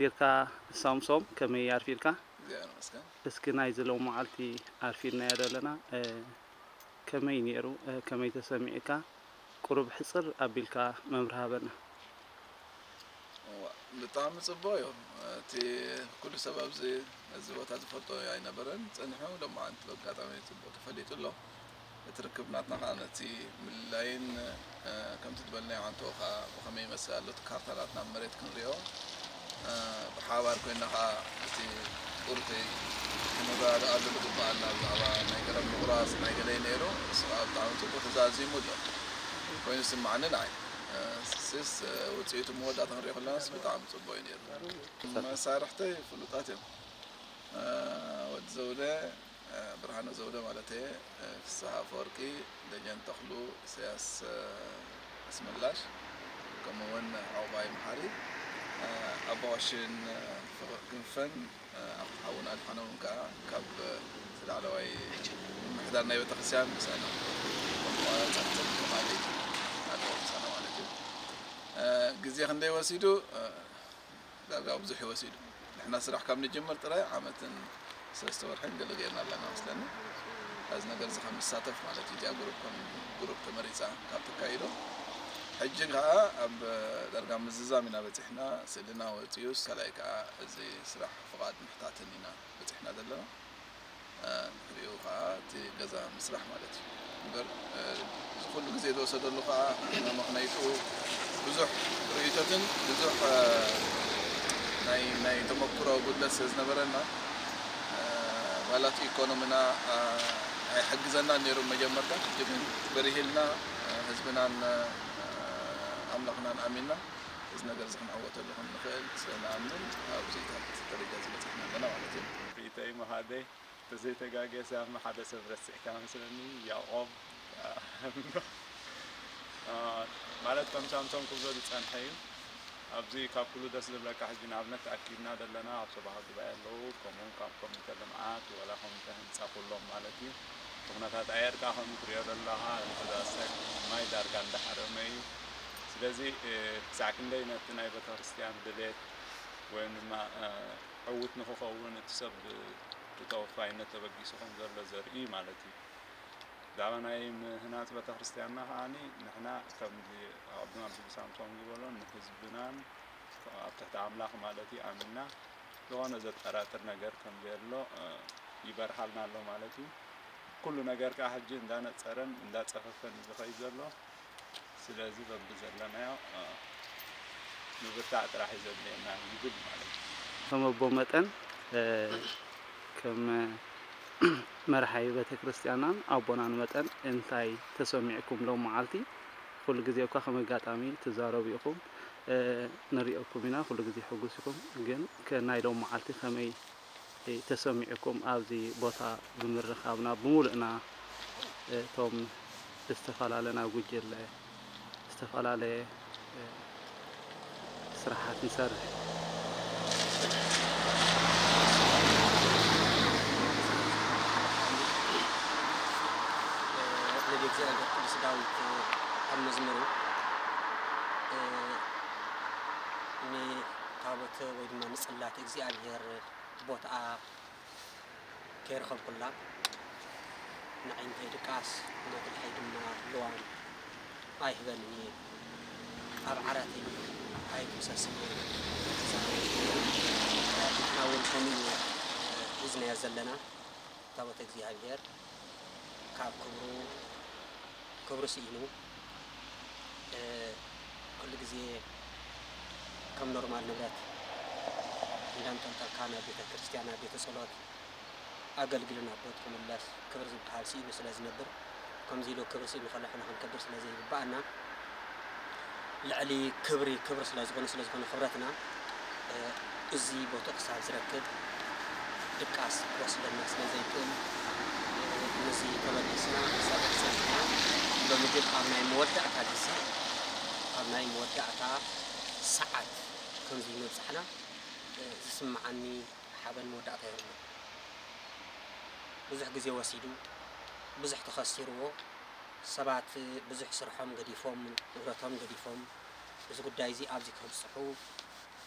ጌርካ ሳምሶም፣ ከመይ ኣርፊድካ? እግዚኣብሔር ይመስገን። እስኪ ናይዚ ሎም መዓልቲ ኣርፊድናዮ ዘለና፣ እ፣ ከመይ ነይሩ? እ፣ ከመይ ተሰሚዕካ? ቁሩብ ሕጽር ኣቢልካ መብርሂ ሃበና። እዋ፣ ብጣዕሚ ጽቡቕ እዩ። እቲ ኩሉ ሰብ ኣብዚ፣ እዚ ቦታ ዝፈልጦ ኣይነበረን። ጸኒሑ ሎማዓንቲ ብኣጋጣሚ ጽቡቕ ተፈሊጡ ኣሎ። እቲ ርክብ ናትና ከኣ ነቲ ምልላይን፣ እ፣ ከምቲ ዝበልናዮ ዓንተቦ ከኣ ብኸመይ ይመስል ኣሎ፣ እቲ ካርታ ናትና መሬት ክንሪኦ፣ እ፣ ብሓባር ኮይንና ከኣ እቲ ቁርተይ ክንረዳድኣሉ ዝግበኣና ብዛዕባ ናይ ገለ ምቑራጽ ናይ ገለ እዩ ነይሩ። ንሱ ከኣ ብጣዕሚ ጽቡቕ ተዛዚሙ ኣሎ። ኮይኑ ይስምዓኒ ንዓይ። እ፣ ስስ፣ እ፣ ውጽኢቱ መወዳእታ ክንሪኦ ከለናስ ብጣዕሚ ጽቡቕ እዩ ነይሩ። መሳርሕተይ ፍሉጣት እዮም። እ፣ ወዲ ዘውደ፣ እ፣ ብርሃነ ዘውደ ማለት እየ፣ እ፣ ፍስሃ ኣፈወርቂ፣ ደጀን ተኽሉ፣ ኢሳያስ፣ እ፣ ኣስመላሽ፣ ከምኡ እውን ዑቕባይ መሓሪ፣ እ፣ ኣቦ ቀሺን፣ እ፣ ፍቕር ክንፈን፣ እ፣ ኣቶ ሓውና ኣድሓኖምን ከኣ ካብ፣ እ፣ እቲ ላዕለዋይ ምምሕዳር ናይ ቤተክርስትያን ምሳና ጸጥተን ተማሊ ኣለዉ ምሳና ማለት እዩ። እ፣ ግዜ ክንደይ ወሲዱ? እ፣ ዳርጋ ብዙሕ እዩ ወሲዱ። ንሕና ስራሕ ካብ ንጅምር ጥራይ ዓመትን ሰለስተ ወርሕን ገለ ጌርና ኣለና መስለኒ። ኣብዚ ነገር እዚ ከም ንሳተፍ ማለት እዩ። እዚኣ ግሩፕ ከም ግሩፕ ተመሪጻ ካብ ተካይዶ። ሕጂ ከኣ ኣብ ዳርጋ ምዝዛም ኢና በጺሕና። ስእልና ወጺኡ፣ ሳልኣይ ከኣ እዚ ስራሕ ፍቓድ ምሕታትን ኢና በጺሕና ዘለና። እ፣ ድሕሪኡ ከኣ እቲ ገዛ ምስራሕ ማለት እዩ። እምበር፣ እ፣ እዚ ኩሉ ግዜ ዝወሰደሉ ከኣ መመኽነይትኡ ብዙሕ ርእይቶትን ብዙሕ፣ እ፣ ናይ፣ ናይ ተመኩሮ ጉድለት ስለ ዝነበረና፣ እ፣ ዋላ እቲ ኢኮኖሚና፣ እ፣ ኣይሕግዘናን ነይሩ መጀመርታ። ሕጂ ግን በሪሂልና፣ እ፣ ህዝብናን፣ እ፣ ኣምላኽናን ኣሚንና እዚ ነገር እዚ ክንዕወተሉ ከም ንኽእል ስለ ንኣምን ኣብዚታት ደረጃ እዚ በጺሕና ኣለና ማለት እዩ። ርእይቶይ መሃደይ ተዘይተጋግየ ሳሚ ሓደ ሰብ ረሲዕካ መስለኒ። ያዕቆብ፣ አ፣ ማለት ከም ሳምሶን ክብሎ ዝጸንሐ እዩ። ኣብዚ ካብ ኩሉ ደስ ዝብለካ ሕጂ ንኣብነት ተኣኪብና ዘለና ኣብ ሰብዓ ጉባኤ ኣለዉ፣ ከምኡውን ካብ ኮሚተ ልምዓት ወላ ኮሚተ ህንጻ ኩሎም ማለት እዩ። እቲ ኩነታት ኣየር ከኣ ከምኡ ትሪኦ ዘለኻ፣ እንተ ደኣ ሰግ ማይ ዳርጋ እንዳሓረመ እዩ። ስለዚ፣ እ፣ ክሳዕ ክንደይ ነቲ ናይ ቤተክርስትያን ድሌት ወይም ድማ፣ እ፣ ዕዉት ንኽኸውን እቲ ሰብ ብተወፋይነት ተበጊሱ ከም ዘሎ ዘርኢ ማለት እዩ። ብዛዕባ ናይ ምህናጽ ቤተክርስትያንና ከኣኒ ንሕና ከምዚ ኣቐድም ኣቢ ሳምሶን ዝበሎ ንህዝብናን ኣብ ትሕቲ ኣምላኽ ማለት እዩ ኣሚንና ዝኾነ ዘጠራጥር ነገር ከም ዘየሎ፣ እ፣ ይበርሃልና ኣሎ ማለት እዩ። ኩሉ ነገር ከኣ ሕጂ እንዳነጸረን እንዳጸፈፈን እዩ ዝኸይድ ዘሎ። ስለዚ በብዘለናዮ፣ እ፣ ምብርታዕ ጥራሕ እዩ ዘድልየና ይብል ማለት እዩ። ከም ኣቦ መጠን፣ እ፣ ከም መርሓይ ቤተ ክርስቲያናን ኣቦናን መጠን እንታይ ተሰሚዕኩም ሎም መዓልቲ? ኩሉ ግዜ እኳ ከም ኣጋጣሚ ትዛረቡ ኢኹም፣ እ፣ ንሪኦኩም ኢና፣ ኩሉ ግዜ ሕጉስ ኢኹም። ግን ከ ናይ ሎም መዓልቲ ከመይ ተሰሚዕኩም ኣብዚ ቦታ ብምርኻብና ብምሉእና እቶም ዝተፈላለና ጉጅለ ዝተፈላለየ ስራሓት ንሰርሕ። ነቢ እግዚኣብሔር ቅዱስ ዳዊት ኣብ መዝሙሩ ንታቦት ወይ ድማ ንጽላት እግዚኣብሔር ቦትኣ ከይረኸብኩላ ንዓይንተይ ድቃስ ነቲ ደሓይ ድማ ልዋም ኣይህበንን እየ፣ ኣብ ዓራተይ ኣይትምሰስን እየ። ንሕና እውን ከምኡ እዩ ሒዝናዮ ዘለና። ታቦተ እግዚኣብሔር ካብ ክብሩ ክብሩ ስኢኑ ኩሉ ግዜ ከም ኖርማል ንብረት እንዳንጠልጠልካ ናብ ቤተ ክርስቲያን ናብ ቤተ ጸሎት ኣገልግልን ኣቦት ክምለስ ክብሪ ዝበሃል ስኢኑ ስለ ዝነብር ከምዚ ኢሉ ክብሪ ስኢኑ ከሎ ሕና ክንከብር ስለ ዘይግበኣና ልዕሊ ክብሪ ክብሪ ስለ ዝኾነ ስለ ዝኾነ ክብረትና እዚ ቦትኡ ክሳብ ዝረክብ ድቃስ ክወስደና ስለ ዘይክእል፣ ነዚ ተበጊስና ክሳብ ዝጸንሕና፣ ሎሚ ግን ኣብ ናይ መወዳእታ ግዜ፣ ኣብ ናይ መወዳእታ ሰዓት ከምዚ ምብጻሕና ዝስምዓኒ ሓበን መወዳእታ የብሉን። ብዙሕ ግዜ ወሲዱ፣ ብዙሕ ተኸሲርዎ፣ ሰባት ብዙሕ ስርሖም ገዲፎም፣ ንብረቶም ገዲፎም፣ እዚ ጉዳይ እዚ ኣብዚ ከብጽሑ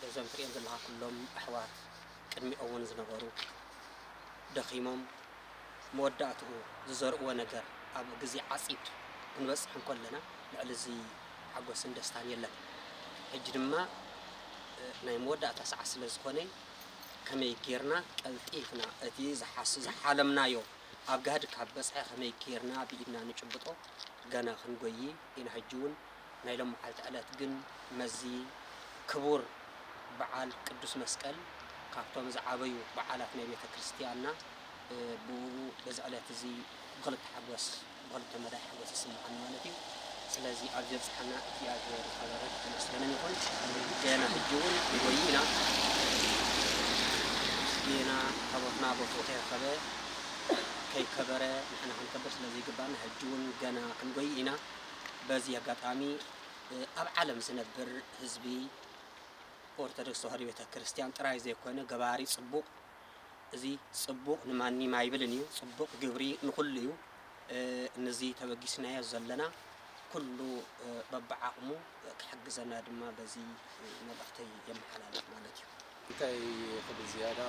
እዞም ትሪኦም ዘለኻ ኩሎም ኣሕዋት ቅድሚኦም እውን ዝነበሩ ደኺሞም መወዳእትኡ ዝዘርእዎ ነገር ኣብ ግዜ ዓጺድ ክንበጽሕ እንከለና ልዕሊ እዚ ሓጎስን ደስታን የለን። ሕጂ ድማ ናይ መወዳእታ ሰዓት ስለ ዝኾነ ከመይ ጌርና ቀልጢፍና እቲ ዝሓስ ዝሓለምናዮ ኣብ ጋህዲ ካብ በጽሐ ከመይ ጌርና ብኢድና ንጭብጦ ገና ክንጎዪ ኢና። ሕጂ እውን ናይ ሎም መዓልቲ ዕለት ግን መዚ ክቡር በዓል ቅዱስ መስቀል ካብቶም ዝዓበዩ በዓላት ናይ ቤተ ክርስቲያንና ብኡ በዚ ዕለት እዚ ብኽልተ ሓጎስ ብኽልተ መዳይ ሓጎስ ይስምዓኒ ማለት እዩ። ስለዚ ኣብዚ ኣብጽሓና እግዚኣብሔር ዝኸበረ ተመስገንን ይኹን። ገና ሕጂ እውን ንጎይ ኢና። ገና ታቦትና ቦትኡ ከይረኸበ ከይከበረ ንሕና ክንከብር ስለ ዘይግባና ሕጂ እውን ገና ክንጎይ ኢና። በዚ ኣጋጣሚ ኣብ ዓለም ዝነብር ህዝቢ ኦርቶዶክስ ተዋህዶ ቤተ ክርስቲያን ጥራይ ዘይኮነ ገባሪ ጽቡቕ፣ እዚ ጽቡቕ ንማንም ኣይብልን እዩ፣ ጽቡቕ ግብሪ ንኹሉ እዩ። ነዚ ተበጊስናዮ ዘለና ኩሉ በብዓቕሙ ክሕግዘና ድማ በዚ መልእኽተይ የመሓላልፍ ማለት እዩ። እንታይ ክብል ዝያዳ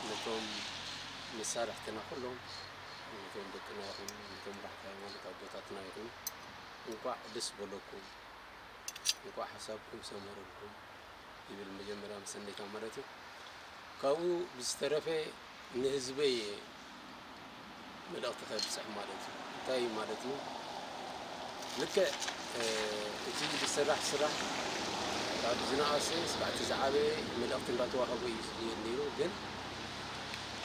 ነቶም መሳርሕትና ኩሎም ነቶም ደቅና ይኹን ነቶም መራሕቲ ሃይማኖት ኣቦታትና ይኹን እንቋዕ ደስ በለኩም፣ እንቋዕ ሓሳብኩም ሰመረልኩም ይብል መጀመርያ መሰነይታ ማለት እዩ። ካብኡ ብዝተረፈ ንህዝበይ እየ መልእኽቲ ከብፅሕ ማለት እዩ። እንታይ እዩ ማለት እዩ? ልክዕ እቲ ዝስራሕ ስራሕ ካብ ዝነኣሰ እስካዕ እቲ ዝዓበየ መልእኽቲ እንዳተዋህቦ እዩ ዝድየል ነይሩ። ግን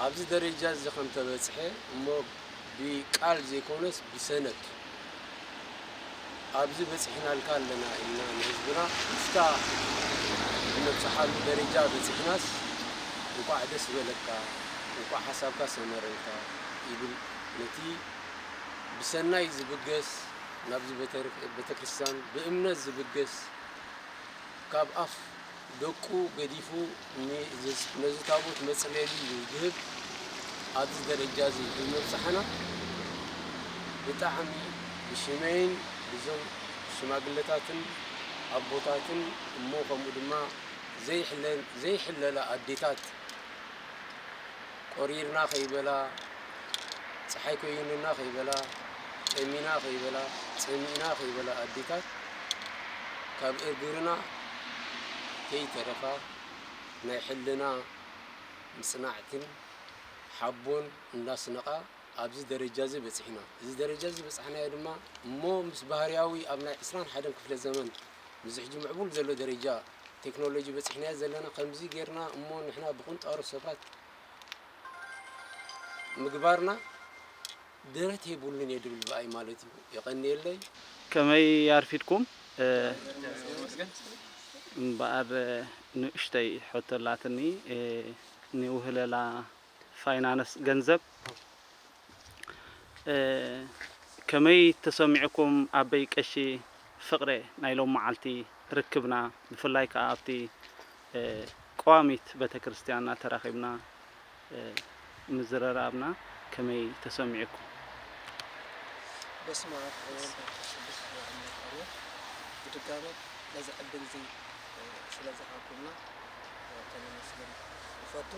ኣብዚ ደረጃ እዚ ከም ተበፅሐ እሞ ብቃል ዘይኮነስ ብሰነድ ኣብዚ በፂሕናልካ ኣለና ኢልና ንህዝብና እስካ ዝነብፅሓሉ ደረጃ በፂሕናስ እንኳዕ ደስ በለካ፣ እንኳዕ ሓሳብካ ሰመረልካ ይብል። ነቲ ብሰናይ ዝብገስ ናብዚ ቤተክርስትያን ብእምነት ዝብገስ ካብ ኣፍ ደቁ ገዲፉ ነዚ ታቦት መፅለሊ ዝህብ ኣብዚ ደረጃ እዚ ብምብፃሕና ብጣዕሚ ብሽመይን ብዞም ሽማግለታትን ኣቦታትን እሞ ከምኡ ድማ ዘይሕለላ ኣዴታት ቆሪርና ከይበላ፣ ፀሓይ ኮይኑና ከይበላ፣ ጠሚና ከይበላ፣ ፀሚእና ከይበላ ኣዴታት ካብ እግርና ከይተረፋ ናይ ሕልና ምፅናዕትን ሓቦን እንዳስነቓ ኣብዚ ደረጃ እዚ በፂሕና። እዚ ደረጃ እዚ ዝበፃሕናዮ ድማ እሞ ምስ ባህርያዊ ኣብ ናይ ዕስራን ሓደን ክፍለ ዘመን ምስዚ ሕጂ ምዕቡል ዘሎ ደረጃ ቴክኖሎጂ በፂሕናዮ ዘለና ከምዚ ጌርና እሞ ንሕና ብቁንጣሮ ሰባት ምግባርና ደረት የብሉን እየ ድብል ብኣይ ማለት እዩ። የቐንየለይ። ከመይ ኣርፊድኩም? እምበኣር ንእሽተይ ሕቶ ኣላትኒ። ንውህለላ ፋይናንስ ገንዘብ ከመይ ተሰሚዕኩም ኣበይ ቀሺ ፍቕሬ ናይ ሎም መዓልቲ ርክብና ብፍላይ ከኣ ኣብቲ ቀዋሚት ቤተክርስትያንና ተራኺብና ምዝርራብና ከመይ ተሰሚዕኩም? በስመ ኣብ ወወልድ ወመንፈስ ቅዱስ ኣሐዱ ኣምላክ ኣሜን። ብድጋሚ ነዚ ዕድል እዚ ስለ ዝሃብኩምና ከነመስግን ንፈቱ።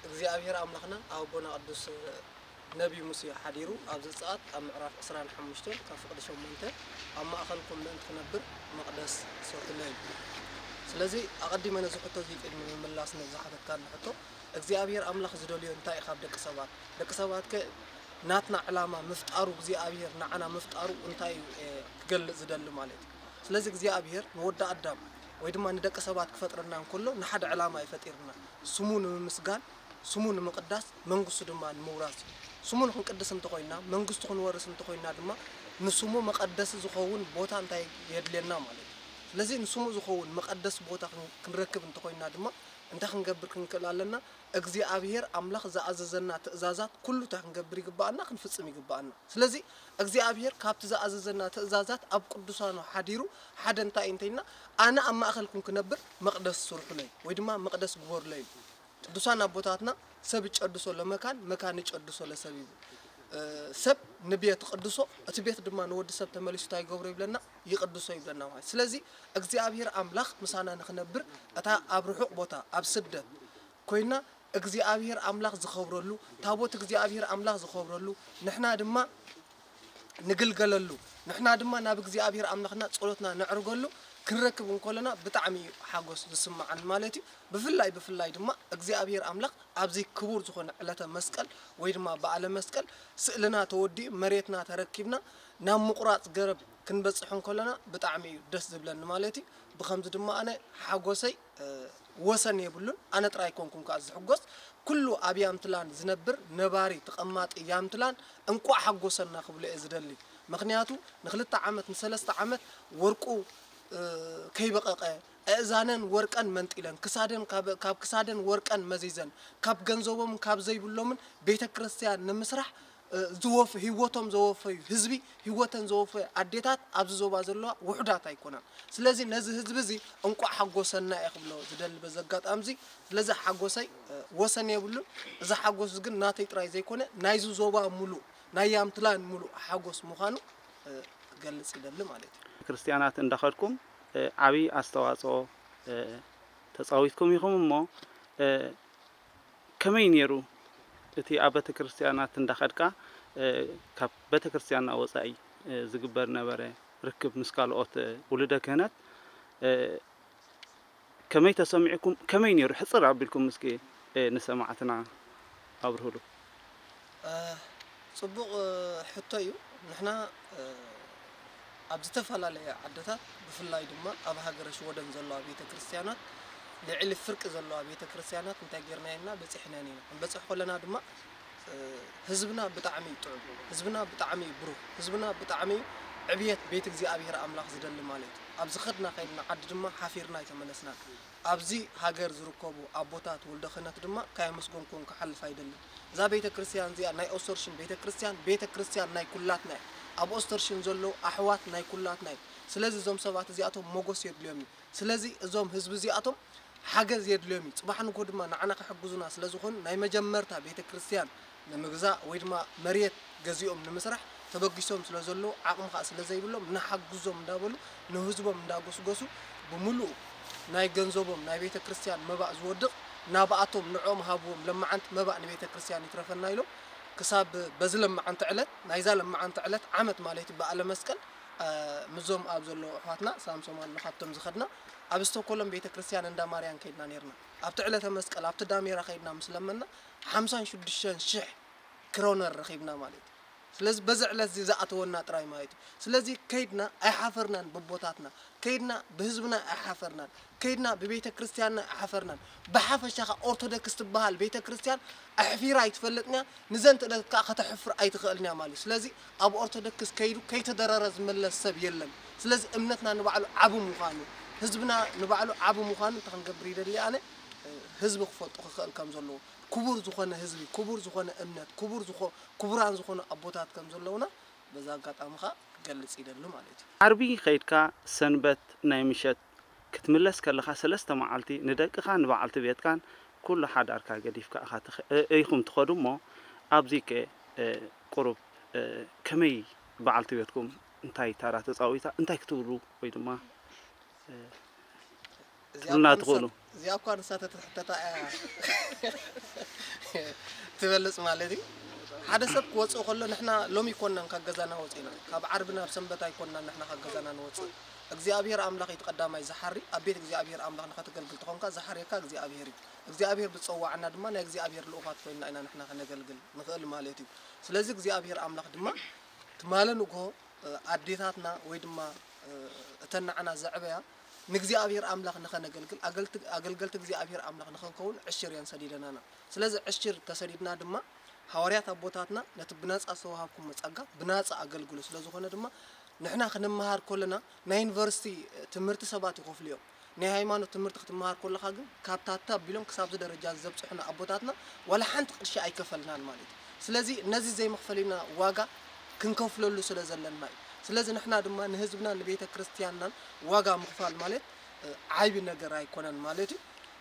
እግዚኣብሔር ኣምላኽና ኣብ ኣቦና ቅዱስ ነቢይ ሙሴ ሓዲሩ ኣብ ዘጸኣት ኣብ ምዕራፍ ዕስራን ሓሙሽተን ካብ ፍቕዲ ሸሞንተ ኣብ ማእኸልኩም ምእንቲ ክነብር መቕደስ ስርሑለይ። ስለዚ ኣቐዲመ ነዚ ሕቶ እዚ ቅድሚ ምምላስ ነዚ ዝሓተትካኒ ሕቶ እግዚኣብሔር ኣምላኽ ዝደልዮ እንታይ እዩ ካብ ደቂ ሰባት? ደቂ ሰባትከ ናትና ዕላማ ምፍጣሩ እግዚኣብሔር ንዓና ምፍጣሩ እንታይ እዩ ክገልጽ ዝደሊ ማለት እዩ? ስለዚ እግዚኣብሔር ንወዲ ኣዳም ወይ ድማ ንደቂ ሰባት ክፈጥረና እንከሎ ንሓደ ዕላማ እዩ ፈጢርና። ስሙ ንምምስጋን፣ ስሙ ንምቕዳስ፣ መንግስቱ ድማ ንምውራስ እዩ። ስሙ ንክንቅድስ እንተኾይንና፣ መንግስቱ ክንወርስ እንተኾይንና ድማ ንስሙ መቐደሲ ዝኸውን ቦታ እንታይ የድልየና ማለት እዩ። ስለዚ ንስሙ ዝኸውን መቐደሲ ቦታ ክንረክብ እንተኾይንና ድማ እንታይ ክንገብር ክንክእል ኣለና? እግዚኣብሔር ኣምላኽ ዝኣዘዘና ትእዛዛት ኩሉ እንታይ ክንገብር ይግብኣና? ክንፍጽም ይግብኣና። ስለዚ እግዚኣብሔር ካብቲ ዝኣዘዘና ትእዛዛት ኣብ ቅዱሳኑ ሓዲሩ ሓደ እንታይ እዩ እንተኢልና ኣነ ኣብ ማእኸልኩም ክነብር መቕደስ ስርሑለይ ወይ ድማ መቕደስ ግበሩለይ እዩ። ቅዱሳን ኣቦታትና ሰብ ይጨድሶ ለመካን መካን ይጨድሶ ለሰብ ይብል። እ፣ ሰብ ንቤት ቅድሶ፣ እቲ ቤት ድማ ንወዲ ሰብ ተመሊሱ እንታይ ይገብሮ ይብለና? ይቅድሶ ይብለና ማለት። ስለዚ እግዚኣብሔር ኣምላኽ ምሳና ንኽነብር፣ እታ ኣብ ርሑቕ ቦታ፣ ኣብ ስደት ኮይና እግዚኣብሔር ኣምላኽ ዝኸብረሉ፣ ታቦት እግዚኣብሔር ኣምላኽ ዝኸብረሉ፣ ንሕና ድማ ንግልገለሉ፣ ንሕና ድማ ናብ እግዚኣብሔር ኣምላኽና ጸሎትና ነዕርገሉ ክንረክብ እንከለና ብጣዕሚ እዩ ሓጎስ ዝስምዓኒ ማለት እዩ። ብፍላይ፣ ብፍላይ ድማ እግዚኣብሔር ኣምላኽ ኣብዚ ክቡር ዝኾነ ዕለተ መስቀል ወይ ድማ በዓለ መስቀል ስእልና ተወዲኡ መሬትና ተረኪብና ናብ ምቑራጽ ገረብ ክንበጽሕ እንከለና ብጣዕሚ እዩ ደስ ዝብለኒ ማለት እዩ። ብኸምዚ ድማ ኣነ ሓጎሰይ፣ እ፣ ወሰን የብሉን። ኣነ ጥራይ ኣይኮንኩን ከኣ ዝሕጎስ፣ ኩሉ ኣብ ያምትላን ዝነብር ነባሪ ተቐማጢ ያምትላን እንቋዕ ሓጎሰና ክብሎ እየ ዝደሊ። ምኽንያቱ ንክልተ ዓመት ንሰለስተ ዓመት ወርቁ፣ እ፣ ከይበቐቐ፣ ኣእዛነን ወርቀን መንጢለን፣ ክሳደን ካብ፣ ካብ ክሳደን ወርቀን መዚዘን፣ ካብ ገንዘቦምን ካብ ዘይብሎምን ቤተ ክርስቲያን ንምስራሕ፣ እ፣ ዝወፍ-፣ ህይወቶም ዘወፈዩ ህዝቢ፣ ህይወተን ዘወፈዩ ኣዴታት ኣብዚ ዞባ ዘለዋ ውሑዳት ኣይኮናን። ስለዚ ነዚ ህዝቢ እዚ እንቋዕ ሓጎሰና እየ ክብሎ ዝደሊ በዚ ኣጋጣሚ እዚ። ስለዚ ሓጎሰይ፣ እ፣ ወሰን የብሉን። እዚ ሓጎስ እዚ ግን ናተይ ጥራይ ዘይኮነ ናይዚ ዞባ ሙሉእ፣ ናይ ያምትላን ሙሉእ ሓጎስ ምዃኑ፣ እ፣ ክገልጽ ይደሊ ማለት እዩ። ክርስትያናት እንዳኸድኩም፣ እ፣ ዓብዪ ኣስተዋጽኦ፣ እ፣ ተጻዊትኩም ኢኹም እሞ፣ እ፣ ከመይ ነይሩ እቲ ኣብ ቤተ ክርስትያናት እንዳኸድካ፣ እ፣ ካብ ቤተ ክርስትያንና ወጻኢ፣ እ፣ ዝግበር ነበረ ርክብ ምስ ካልኦት፣ እ፣ ውሉደ ክህነት፣ እ፣ ከመይ ተሰሚዕኩም? ከመይ ነይሩ? ሕጽር ኣቢልኩም እስኪ፣ እ፣ ንሰማዕትና ኣብርህሉ። እ፣ ጽቡቕ፣ እ፣ ሕቶ እዩ። ንሕና፣ እ፣ ኣብ ዝተፈላለየ ዓድታት፣ ብፍላይ ድማ ኣብ ሃገረ ሽወደን ዘለዋ ቤተ ክርስትያናት፣ ልዕሊ ፍርቂ ዘለዋ ቤተ ክርስትያናት እንታይ ጌርናየን ኢና? በጺሕናየን ኢና። ክንበጽሕ ከለና ድማ፣ እ፣ ህዝብና ብጣዕሚ እዩ ጥዑም፣ ህዝብና ብጣዕሚ እዩ ብሩህ፣ ህዝብና ብጣዕሚ እዩ ዕብየት ቤት እግዚኣብሔር ኣምላኽ ዝደሊ ማለት እዩ። ኣብ ዝኸድና ከይድና ዓዲ ድማ ሓፊርና ኣይተመለስናን። ኣብዚ ሃገር ዝርከቡ ኣቦታት ወልደ ክህነት ድማ ካየመስገንኩም ክሓልፍ ኣይደልን። እዛ ቤተ ክርስቲያን እዚኣ ናይ ኦስተርሽን ቤተ ክርስቲያን፣ ቤተ ክርስቲያን ናይ ኩላትና እያ። ኣብ ኦስተርሽን ዘለዉ ኣሕዋት ናይ ኩላትና እዩ። ስለዚ እዞም ሰባት እዚኣቶም ሞጎስ የድልዮም እዩ። ስለዚ እዞም ህዝቢ እዚኣቶም ሓገዝ የድልዮም እዩ። ጽባሕ ንግሆ ድማ ንዓና ክሕግዙና ስለ ዝኾኑ ናይ መጀመርታ ቤተ ክርስቲያን ንምግዛእ ወይ ድማ መሬት ገዚኦም ንምስራሕ ተበጊሶም ስለ ዘለዉ፣ ዓቕሚ ኸኣ ስለ ዘይብሎም፣ ንሓግዞም እንዳበሉ ንህዝቦም እንዳጎስጎሱ፣ ብምሉኡ ናይ ገንዘቦም ናይ ቤተ ክርስቲያን መባእ ዝወድቕ ናብኣቶም ንዕኦም ሃብዎም፣ ለማዓንቲ መባእ ንቤተ ክርስቲያን ይትረፈና ኢሎም፣ ክሳብ በዚ ለማዓንቲ ዕለት፣ ናይዛ ለማዓንቲ ዕለት ዓመት ማለት እዩ፣ በዓለ መስቀል፣ እ፣ ምስዞም ኣብ ዘለዉ ኣሕዋትና ሳምሶም ኣሎ ካብቶም ዝኸድና፣ ኣብ ስቶኮሎም ቤተ ክርስቲያን እንዳ ማርያን ከይድና ኔርና። ኣብቲ ዕለተ መስቀል ኣብቲ ዳሜራ ከይድና ምስ ለመና፣ ሓምሳን ሽዱሽተን ሽሕ ክሮነር ረኺብና ማለት እዩ። ስለዚ በዚ ዕለት እዚ ዝኣተወና ጥራይ ማለት እዩ። ስለዚ ከይድና ኣይሓፈርናን፣ ብቦታትና ከይድና ብህዝብና ኣይሓፈርናን፣ ከይድና ብቤተ ክርስቲያንና ኣይሓፈርናን። ብሓፈሻ ኸኣ ኦርቶዶክስ ትበሃል ቤተ ክርስቲያን ኣሕፊራ ኣይትፈልጥን እያ፣ ንዘንትእለት ከኣ ከተሕፍር ኣይትኽእልን እያ ማለት እዩ። ስለዚ ኣብ ኦርቶዶክስ ከይዱ ከይተደረረ ዝምለስ ሰብ የለን። ስለዚ እምነትና ንባዕሉ ዓቢ ምዃኑ፣ ህዝብና ንባዕሉ ዓቢ ምዃኑ እንታይ ክንገብር ይደሊ ኣነ፣ ህዝቢ ክፈልጦ ክኽእል ከም ዘለዎ፣ ክቡር ዝኾነ ህዝቢ፣ ክቡር ዝኾነ እምነት፣ ክቡር ዝኾ-፣ ክቡራን ዝኾኑ ኣቦታት ከም ዘለውና በዚ ኣጋጣሚ ኸኣ ክገልጽ ይደሊ ማለት እዩ። ዓርቢ ከይድካ ሰንበት ናይ ምሸት ክትምለስ ከለኻ ሰለስተ መዓልቲ ንደቅኻ ንበዓልቲ ቤትካን ኩሉ ሓዳርካ ገዲፍካ ኢኻ ትኸ-፣ እ-፣ ኢኹም ትኸዱ እሞ ኣብዚ ከ፣ እ፣ ቁሩብ፣ እ፣ ከመይ በዓልቲ ቤትኩም እንታይ ታራ ተጻዊታ፣ እንታይ ክትብሉ ወይ ድማ፣ እ፣ እዚኣ ትብሉና እኳ ንሳ-፣ ትኽእሉ? እዚኣ እኳ ንሳ ተትሕተታ እያ ትበልጽ ማለት እዩ። ሓደ ሰብ ክወጽእ ከሎ ንሕና ሎሚ ኣይኮንናን ካብ ገዛና ወጺእና። ካብ ዓርቢ ናብ ሰንበት ኣይኮንናን ንሕና ካብ ገዛና ንወጽእ። እግዚኣብሔር ኣምላኽ እዩ እቲ ቀዳማይ ዝሓሪ። ኣብ ቤት እግዚኣብሔር ኣምላኽ ንኸተገልግል ተኾንካ ዝሓርየካ እግዚኣብሔር እዩ። እግዚኣብሔር ብዝጸዋዓና ድማ ናይ እግዚኣብሔር ልኡኻት ኮይንና ኢና ንሕና ከነገልግል ንኽእል ማለት እዩ። ስለዚ እግዚኣብሔር ኣምላኽ ድማ ትማሊ ንግሆ፣ እ፣ ኣዴታትና ወይ ድማ፣ እ፣ እተን ንዓና ዘዕበያ ንእግዚኣብሔር ኣምላኽ ንኸነገልግል፣ ኣገልቲ-፣ ኣገልገልቲ እግዚኣብሔር ኣምላኽ ንኽንከውን ዕሽር እየን ሰዲደናና። ስለዚ ዕሽር ተሰዲድና ድማ ሃዋርያት ኣቦታትና ነቲ ብናጻ ዝተዋሃብኩሞ ጸጋ ብናጻ ኣገልግሉ ስለ ዝኾነ ድማ ንሕና ክንመሃር ከለና ናይ ዩኒቨርሲቲ ትምህርቲ ሰባት ይኸፍሉ እዮም። ናይ ሃይማኖት ትምህርቲ ክትመሃር ከለኻ ግን ካብ ታታ ኣቢሎም ክሳብዚ ደረጃ ዘብጽሑና ኣቦታትና ዋላ ሓንቲ ቅርሺ ኣይከፈልናን ማለት እዩ። ስለዚ ነዚ ዘይመኽፈሊና ዋጋ ክንከፍለሉ ስለ ዘለና እዩ። ስለዚ ንሕና ድማ ንህዝብና ንቤተ ክርስቲያንናን ዋጋ ምኽፋል ማለት፣ እ፣ ዓቢ ነገር ኣይኮነን ማለት እዩ።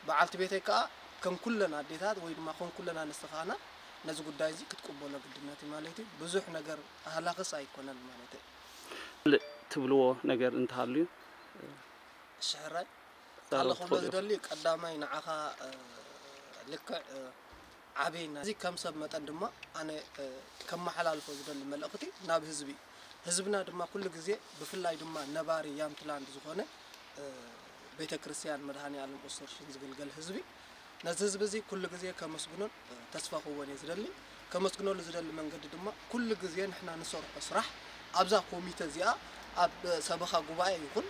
በዓልቲ ቤተይ ከኣ ከም ኩለን ኣዴታት ወይ ድማ ከም ኩለን ኣንስቲ ካህናት ነዚ ጉዳይ እዚ ክትቅበሎ ግድነት እዩ ማለት እዩ። ብዙሕ ነገር ኣህላኽስ ኣይኮነን ማለት እዩ። ካልእ ትብልዎ ነገር እንተሃልዩ? እሺ ሕራይ፣ ካልእ ክብሎ ዝደሊ ቀዳማይ ንዓኻ ልክዕ ዓብይና እዚ ከም ሰብ መጠን ድማ ኣነ ከመሓላልፎ ዝደሊ መልእኽቲ ናብ ህዝቢ እዩ። ህዝብና ድማ ኩሉ ግዜ ብፍላይ ድማ ነባሪ ያምትላንድ ዝኾነ ቤተ ክርስቲያን መድሃኔ ኣለም ኦስተርሽን ዝግልገል ህዝቢ ነዚ ህዝቢ እዚ ኩሉ ግዜ ከመስግኖን ተስፋ ክወን እየ ዝደሊ። ከመስግነሉ ዝደሊ መንገዲ ድማ ኩሉ ግዜ ንሕና ንሰርሖ ስራሕ ኣብዛ ኮሚተ እዚኣ ኣብ ሰበኻ ጉባኤ ይኹን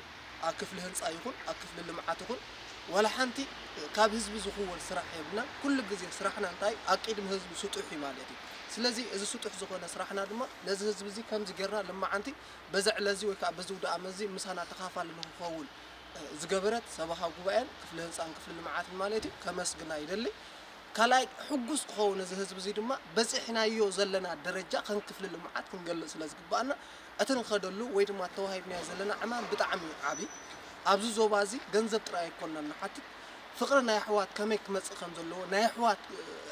ኣብ ክፍሊ ህንፃ ይኹን ኣብ ክፍሊ ልምዓት ይኹን ዋላ ሓንቲ ካብ ህዝቢ ዝኽወል ስራሕ የብልናን። ኩሉ ግዜ ስራሕና እንታይ ኣብ ቅድሚ ህዝቢ ስጡሕ እዩ ማለት እዩ። ስለዚ እዚ ስጡሕ ዝኾነ ስራሕና ድማ ነዚ ህዝቢ እዚ ከምዚ ጌርና ልማዓንቲ በዚ ዕለዚ ወይ ከዓ በዚ ውድኣመዚ ምሳና ተኻፋሊ ንክኸውን ዝገበረት ሰበኻ ጉባኤን ክፍሊ ህንፃን ክፍሊ ልምዓትን ማለት እዩ ከመስግና ይደሊ። ካልኣይ ሕጉስ ክኸውን እዚ ህዝቢ እዚ ድማ በፂሕናዮ ዘለና ደረጃ ከም ክፍሊ ልምዓት ክንገልፅ ስለ ዝግባኣና እቲ ንኸደሉ ወይ ድማ ተዋሂብናዮ ዘለና ዕማም ብጣዕሚ እዩ ዓብዪ። ኣብዚ ዞባ እዚ ገንዘብ ጥራይ ኣይኮንና ንሓትት ፍቕሪ ናይ ኣሕዋት ከመይ ክመፅእ ከም ዘለዎ ናይ ኣሕዋት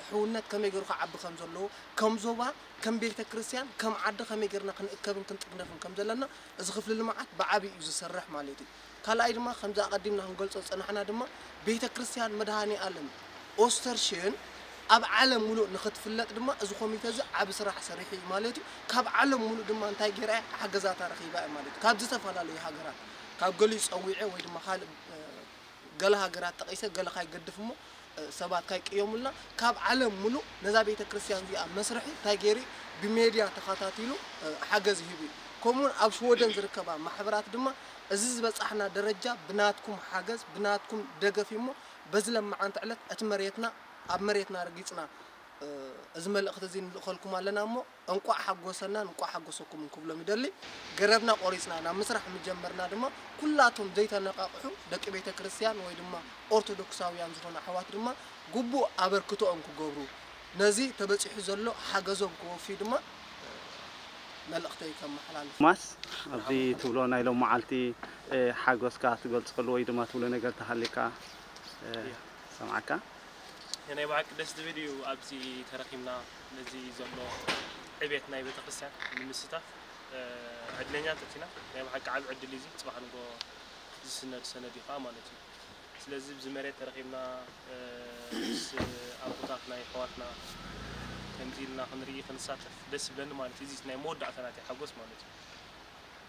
ሕውነት ከመይ ገይሩ ክዓቢ ከም ዘለዎ ከም ዞባ ከም ቤተ ክርስቲያን ከም ዓዲ ከመይ ጌርና ክንእከብን ክንጥግነፍን ከም ዘለና እዚ ክፍሊ ልምዓት ብዓብይ እዩ ዝሰርሕ ማለት እዩ። ካልኣይ ድማ ከምዚ ኣቐዲምና ክንገልጾ ዝጸናሕና ድማ ቤተ ክርስቲያን መድሃኔ ኣለም ኦስተርሽን ኣብ ዓለም ሙሉእ ንኽትፍለጥ ድማ እዚ ኮሚተ እዚ ዓቢ ስራሕ ሰሪሑ እዩ ማለት እዩ። ካብ ዓለም ሙሉእ ድማ እንታይ ገይራ እያ ሓገዛታ ረኺባ እያ ማለት እዩ። ካብ ዝተፈላለዩ ሃገራት ካብ ገሊኡ ጸዊዐ ወይ ድማ ካልእ ገለ ሃገራት ጠቒሰ ገለ ካይገድፍ እሞ ሰባት ካይቅየሙልና ካብ ዓለም ሙሉእ ነዛ ቤተ ክርስቲያን እዚኣ መስርሒ እንታይ ገይሩ ብሜድያ ተኸታቲሉ ሓገዝ ይህብ እዩ። ከምኡውን ኣብ ሽወደን ዝርከባ ማሕበራት ድማ እዚ ዝበፃሕና ደረጃ ብናትኩም ሓገዝ ብናትኩም ደገፍ እዩ እሞ በዚ ለማዓንቲ ዕለት እቲ መሬትና ኣብ መሬትና ረጊፅና እዚ መልእኽቲ እዚ ንልእኸልኩም ኣለና እሞ እንቋዕ ሓጎሰናን እንቋዕ ሓጎሰኩምን ክብሎም ይደሊ። ገረብና ቆሪፅና ናብ ምስራሕ ምጀመርና ድማ ኩላቶም ዘይተነቃቕሑ ደቂ ቤተ ክርስቲያን ወይ ድማ ኦርቶዶክሳውያን ዝኾኑ ኣሕዋት ድማ ግቡእ ኣበርክቶኦም ክገብሩ ነዚ ተበፂሑ ዘሎ ሓገዞም ክወፍዩ ድማ መልእኽተይ ከመሓላልፍ። ማስ ኣብዚ ትብሎ ናይ ሎም መዓልቲ ሓጎስካ ትገልፀሉ ወይ ድማ ትብሎ ነገር ተሃሊካ ሰምዓካ። ናይ ብሓቂ ደስ ዝብል እዩ ኣብዚ ተረኺብና ነዚ ዘሎ ዕቤት ናይ ቤተክርስትያን ንምስታፍ ዕድለኛ እንተቲና ናይ ብሓቂ ዓብ ዕድል እዚ ፅባሕ ንጎ ዝስነድ ሰነድ እዩ ከዓ ማለት እዩ። ስለዚ ብዚ መሬት ተረኺብና ምስ ኣቦታትና የሕዋትና ከምዚ ኢልና ክንርኢ ክንሳተፍ ደስ ይብለኒ ማለት እዩ። እዚ ናይ መወዳእታ ናተይ ሓጎስ ማለት እዩ።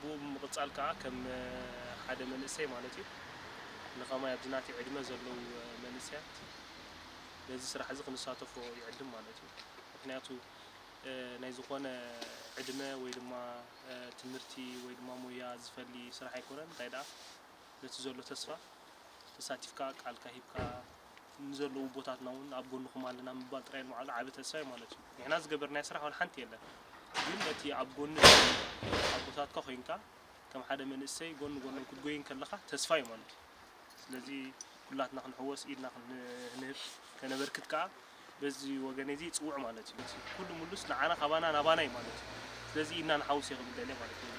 ብኡ ብምቕፃል ከዓ ከም ሓደ መንእሰይ ማለት እዩ ንኸማይ ኣብዚ ናተይ ዕድመ ዘለዉ መንእሰያት በዚ ስራሕ እዚ ክንሳተፎ ይዕድም ማለት እዩ። ምክንያቱ ናይ ዝኾነ ዕድመ ወይ ድማ ትምህርቲ ወይ ድማ ሞያ ዝፈሊ ስራሕ ኣይኮነን። እንታይ ደኣ ነቲ ዘሎ ተስፋ ተሳቲፍካ ቃልካ ሂብካ ንዘለዉ ኣቦታትና እውን ኣብ ጎንኹም ኣለና ምባል ጥራይ ንባዕሉ ዓቢ ተስፋ እዩ ማለት እዩ። ንሕና ዝገበርናዮ ስራሕ ዋላ ሓንቲ የለን፣ ግን ነቲ ኣብ ጎኒ ኣቦታትካ ኮይንካ ከም ሓደ መንእሰይ ጎኒ ጎኖም ክትጎይ እንከለኻ ተስፋ እዩ ማለት እዩ። ስለዚ ኩላትና ክንሕወስ ኢድና ክንህብ ከነበርክት ከዓ በዚ ወገን እዚ ይፅውዕ ማለት እዩ። ኩሉ ሙሉስ ንዓና ካባና ናባና እዩ ማለት እዩ። ስለዚ ኢድና ንሓውስ እየ ክብል ደልየ ማለት እዩ።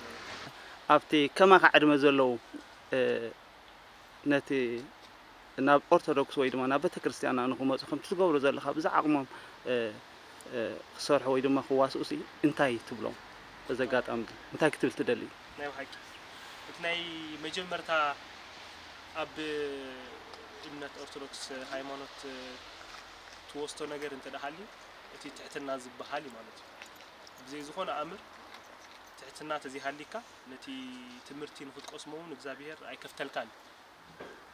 ኣብቲ ከማኻ ዕድመ ዘለዉ ነቲ ናብ ኦርቶዶክስ ወይ ድማ ናብ ቤተክርስትያንና ንኽመፁ ከምቲ ትገብሮ ዘለኻ ብዝዓቕሞም ክሰርሑ ወይ ድማ ክዋስኡ ሲ እንታይ ትብሎም? በዚ ኣጋጣሚ እዚ እንታይ ክትብል ትደሊ? ናይ ብሓቂ እቲ ናይ መጀመርታ ኣብ እምነት ኦርቶዶክስ ሃይማኖት ትወስዶ ነገር እንተ ደኣ ሃልዩ እቲ ትሕትና ዝበሃል እዩ ማለት እዩ። ብዘይ ዝኾነ ኣምር ትሕትና ተዘይሃሊካ ነቲ ትምህርቲ ንኽትቀስሞ እውን እግዚኣብሄር ኣይከፍተልካን እዩ።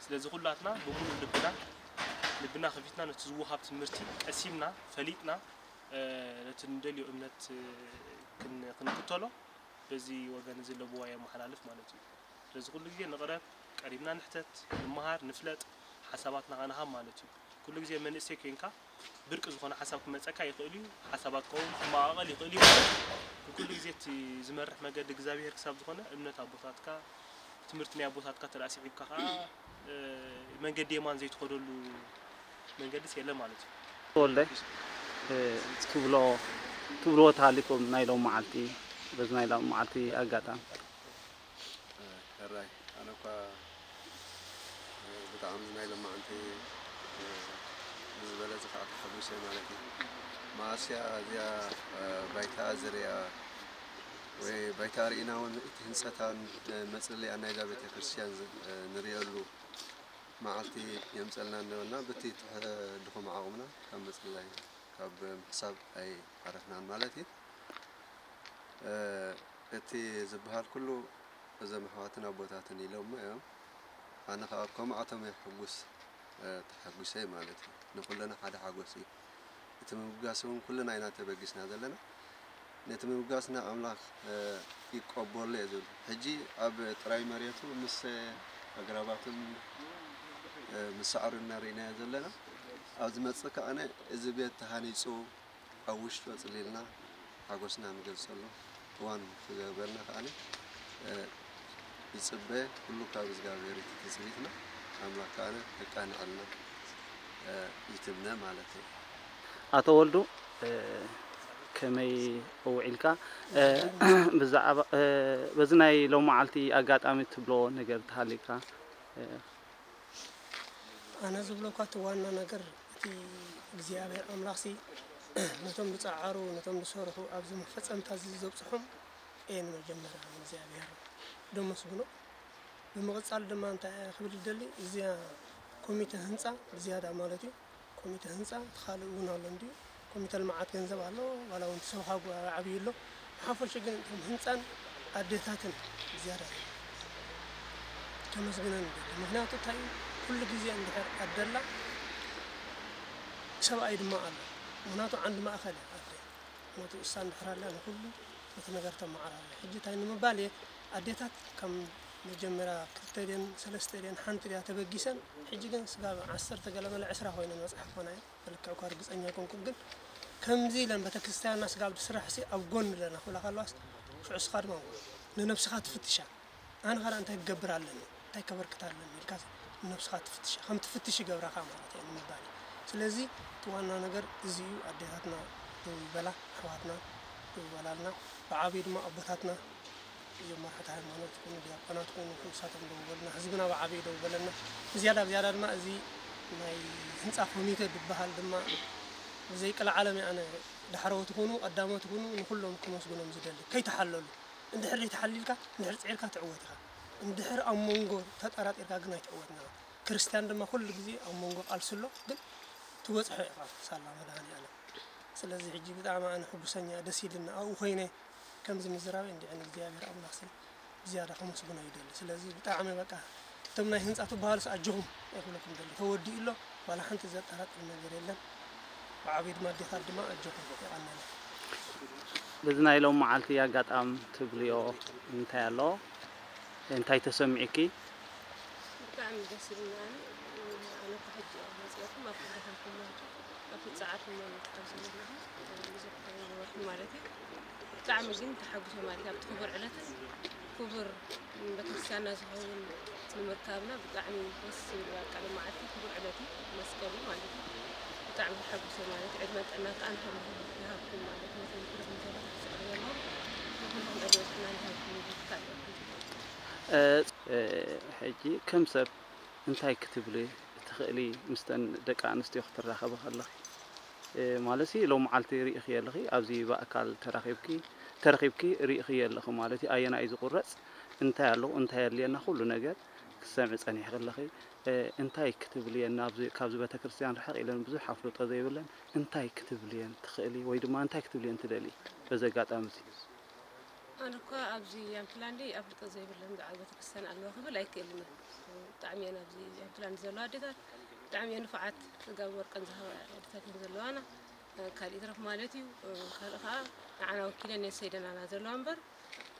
ስለዚ ኩላትና ብምሉእ ልብና ልብና ከፊትና ነቲ ዝወሃብ ትምህርቲ ቀሲምና ፈሊጥና ነቲ ንደልዮ እምነት ክንክተሎ በዚ ወገን እዚ ኣለብዋ የመሓላልፍ ማለት እዩ። ስለዚ ኩሉ ግዜ ንቕረብ፣ ቀሪብና ንሕተት፣ ንመሃር፣ ንፍለጥ፣ ሓሳባትና ከነሃብ ማለት እዩ። ኩሉ ግዜ መንእሰይ ኮይንካ ብርቂ ዝኾነ ሓሳብ ክመፀካ ይኽእል እዩ፣ ሓሳባት ከውን ክመቓቐል ይኽእል እዩ ማለት እዩ። ግን ኩሉ ግዜ እቲ ዝመርሕ መገዲ እግዚኣብሄር ክሳብ ዝኾነ እምነት ኣቦታትካ ትምህርቲ ናይ ኣቦታትካ ተደኣ ስዒብካ ከዓ መንገዲ የማን ዘይትኸደሉ መንገድስ የለ ማለት እዩ። ተወልደ ትብሎ ትብልዎ ተሃሊኩም ናይ ሎም መዓልቲ በዚ ናይ ሎም መዓልቲ ኣጋጣሚ ሕራይ ኣነ እኳ ብጣዕሚ ናይ ሎም መዓልቲ ብዝበለፀ ከዓ ተሓጒሰ ማለት እዩ። መዓስያ እዚኣ ባይታ ዝርያ ወይ ባይታ ርኢና እውን እቲ ህንፀታን መፅለያ ናይዛ ቤተ ክርስቲያን ንርእየሉ መዓልቲ የምፀልና እነበልና። ብቲ ድኹም ዓቕምና ካብ መፅለያ ካብ ምሕሳብ ኣይዓረፍናን ማለት እዩ። እቲ ዝበሃል ኩሉ እዞም ኣሕዋትን ኣቦታትን ኢሎሞ እዮም። ኣነ ከዓ ከምኣቶም እየ ሕጉስ ተሓጒሰ ማለት እዩ። ንኩለና ሓደ ሓጎስ እዩ። እቲ ምብጋስ እውን ኩልና ኢና ተበጊስና ዘለና። ነቲ ምብጋስና ኣምላኽ ይቀበሎ እየ ዝብል። ሕጂ ኣብ ጥራይ መሬቱ ምስ ኣግራባትን ምስ ሳዕሩ እናርኢናዮ ዘለና። ኣብ ዝመፅእ ከዓነ እዚ ቤት ተሃኒፁ ኣብ ውሽጡ ኣፅሊልና ሓጎስና ንገልፀሉ እዋን ክገብረልና ከዓነ ይፅበ። ኩሉ ካብ እግዚኣብሔር እዩ ትፅቢትና። ኣምላኽ ከዓነ ከቃንዐልና ይትምነ ማለት እዩ። ኣቶ ወልዱ፣ ከመይ ውዒልካ? ብዛዕባ በዚ ናይ ሎመዓልቲ ኣጋጣሚ ትብሎ ነገር ተሃሊካ? ኣነ ዝብሎ እኳ እቲ ዋና ነገር እቲ እግዚኣብሔር ኣምላኽሲ ነቶም ዝፀዓሩ ነቶም ዝሰርሑ ኣብዚ መፈፀምታ እዚ ዘብፅሖም እየ ንመጀመርያ ንእግዚኣብሔር ደመስግኖ። ብምቕፃል ድማ እንታይ እየ ክብል ዝደሊ እዚኣ ኮሚተ ህንፃ ብዝያዳ ማለት እዩ ኮሚተ ህንፃ እቲ ካልእ እውን ኣሎ እንድዩ ኮሚተ ልምዓት ገንዘብ ኣሎ ዋላ እውን እቲ ሰብ ሓጉ ዓብዩ ኣሎ ብሓፈሹ ግን እቶም ህንፃን ኣዴታትን ብዝያዳ ከመስግነን ይደሊ ምክንያቱ እንታይ እዩ ኩሉ ግዜ እንድሕር ኣደላ ሰብኣይ ድማ ኣሎ ምክንያቱ ዓንዲ ማእኸል እያ ኣደ ምክንያቱ እሳ እንድሕር ኣላ ንኩሉ እቲ ነገር ተመዓራሪ ሕጂ እንታይ ንምባል እየ ኣዴታት ከም መጀመርያ ክልተ ድን ሰለስተ ድን ሓንቲ ድያ ተበጊሰን ሕጂ ግን ስጋብ ዓሰርተ ገለመለ ዕስራ ኮይነን በፅሓ ክኾና እየን ብልክዕ እኳ ርግፀኛ ኣይኮንኩን ግን ከምዚ ኢለን ቤተክርስትያንና ስጋብ ዝስራሕ ሲ ኣብ ጎን ኣለና ክብላ ከለዋስ ሽዑ እስኻ ድማ ንነብስኻ ትፍትሻ ኣነ ኸኣ እንታይ ክገብር ኣለኒ እንታይ ከበርክት ኣለኒ ኢልካ ንነብስኻ ትፍትሻ ከም ትፍትሽ ይገብረኻ ማለት እየ ንምባል እዩ ስለዚ እቲ ዋና ነገር እዚ እዩ ኣዴታትና ደው ይበላ ኣሕዋትና ደው ይበላልና ብዓብዩ ድማ ኣቦታትና እዞም መራሕቲ ሃይማኖት ይኹኑ ዲያቆናት ኮይኑ ንሳቶም ደው በሉና ህዝብና ብዓብዩ ደው በለና ብዝያዳ ብዝያዳ ድማ እዚ ናይ ህንፃ ኮሚተ ዝበሃል ድማ ብዘይ ቀልዓለም ኣነ ዳሕረዎት ይኹኑ ቀዳሞት ይኹኑ ንኩሎም ከመስግኖም ዝደሊ ከይተሓለሉ እንድሕር ዘይተሓሊልካ እንድሕር ፅዒርካ ትዕወት ኢኻ እንድሕር ኣብ መንጎ ተጠራጢርካ ግን ኣይትዕወትን ኢኻ ክርስትያን ድማ ኩሉ ግዜ ኣብ መንጎ ቃልሲ ኣሎ ግን ትበፅሖ ኢኻ ሳላ መድሃኒኣለም ስለዚ ሕጂ ብጣዕሚ ኣነ ሕጉሰኛ ደስ ኢልና ኣብኡ ኮይነ ከምዚ ምዝራበይ እንዲዐ ንእግዚኣብሔር ኣምላኽሲ ብዝያዳ ከመስግኖ ይደሊ። ስለዚ ብጣዕሚ በቃ እቶም ናይ ህንፃ ትበሃሉስ ኣጆኹም እየ ክብለኩም ደሊ። ተወዲኡ ኣሎ ዋላ ሓንቲ ዘጠራጥር ነገር የለን። ብዓብዩ ድማ ኣዴታት ድማ ኣጆኹም የቐንየለይ። በዚ ናይ ሎም መዓልቲ ኣጋጣም ትብልዮ እንታይ ኣሎ? እንታይ ተሰሚዑኪ? ብጣዕሚ ደስ ኢሉኒ ኣነ ኣነ እኮ ሕጂ እየ መፅኤኩም ኣብ ክልተኹም ኣለኹ ኣብቲ ፀዓርኩም ማለት ኣብዚ ዘለኹ ብዙሕ ኣይነበርኩን ማለት እዩ ብጣዕሚ ግን ተሓጒሰ ማለት እዩ ኣብቲ ክቡር ዕለትን ክቡር ንቤተክርስትያንና ዝኸውን ንምርካብና ብጣዕሚ ደስ ዝብል በቃ ሎማዓልቲ ክቡር ዕለት እዩ መስቀል እዩ ማለት እዩ ብጣዕሚ ተሓጒሰ ማለት እዩ ዕድመን ጥዕናን ከዓ ንኹልኹም ይሃብኩም ማለት እዩ ነቶም ዝሕዝን ዘለኹም ዝስዕሩ ዘለኹም ንኹልኹም ዕድመን ጥዕናን ይሃብኩም ይብል ካልእ ሕጂ ከም ሰብ እንታይ ክትብሊ ትኽእሊ ምስተን ደቂ ኣንስትዮ ክትራኸቢ ከለኺ? ማለትሲ ሎም መዓልቲ ርኢኽዮ ኣለኺ፣ ኣብዚ ብኣካል ተራኺብኪ ተረኺብኪ ርኢኽዮ ኣለኺ ማለት እዩ። ኣየናይ እዩ ዝቑረፅ፣ እንታይ ኣለዎ፣ እንታይ የድልየና፣ ኩሉ ነገር ክትሰምዒ ፀኒሕኪ ኣለኺ። እንታይ ክትብልየን፣ ኣብዚ ካብዚ ቤተክርስትያን ርሕቕ ኢለን ብዙሕ ኣፍልጦ ዘይብለን እንታይ ክትብልየን ትኽእሊ ወይ ድማ እንታይ ክትብልየን ትደልዪ በዚ ኣጋጣሚ እዚ? ኣነ እኳ ኣብዚ ኣምትላንዲ ኣፍልጦ ዘይብለን ብዓል ቤተክርስትያን ኣለዋ ክብል ኣይክእልን እየ። ብጣዕሚ እየን ኣብዚ ኣምትላንዲ ዘለዋ ኣዴታት ብጣዕሚ እየን ንፉዓት ስጋብ ወርቀን ዝሃባ ኣዴታት እየን ዘለዋና። ካልእ ይትረፍ ማለት እዩ። ካልእ ከዓ ንዓና ወኪለን እየን ሰይደናና ዘለዋ እምበር